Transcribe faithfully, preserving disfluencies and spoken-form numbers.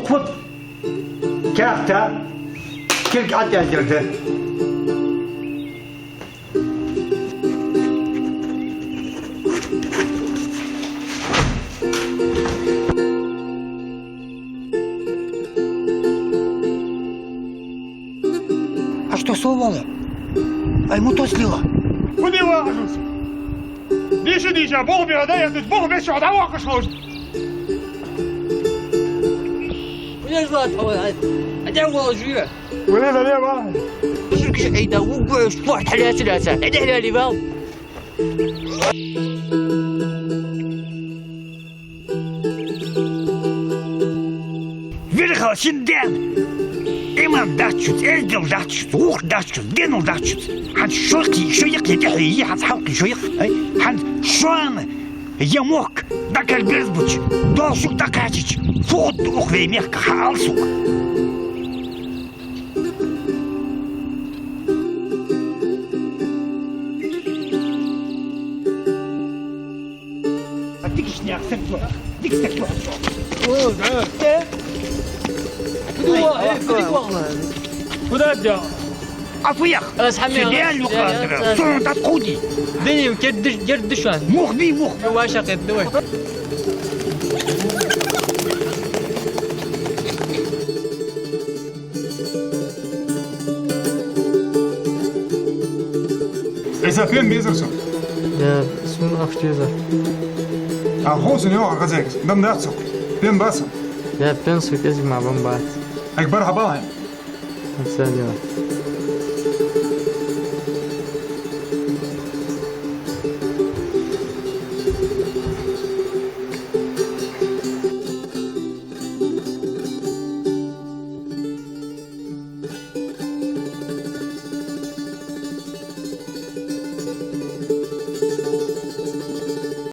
Кхут каьхата кулг ӀотӀаьллар да. А что, совала? Ай, мутас лила. Куда вахашусь? Дийша, дийша, болх бе, да, я тут болх бе, что, да, вахаш лоз. Куда зла твоя? А где вложи? Вале, вале, вале. Ширк же, эй, да, угу, что, хьаляца, ляца. Иди, вали, вал. Вирхал шин ден! Иман дац шуца, эздел дац шуца, вухар дац шуца, денал дац шуца. ХӀанз шо кхы, шо яккхе тӀехье, хӀанз хьалкхе шо яккхе, ай, хӀанз шоана я мохк дӀакараберзабича, доал шуга дӀакхачача, фу хургда укх вай мехка, хьаала сога. А дикача наьха саг ва. Дика саг ва. О, да. Куда, э, куда, куда? Куда дел? Афу яха. Аз хьамел. Сидел юкъа дара. Сона тӀакхувда. Диним кеддиш, гердиш ван. Мух бий, мух. Ваша кеддиш ван. Ӏийса, пен безар сона? Я, сона ахча дезар. А хӀанз сона йоагӀар хазайкас. Дам дац сох. Пен ба сона? Я, пен сона кӀезига мара бам бац. Хьайга бар хьабалахьа. Хьан ца дела.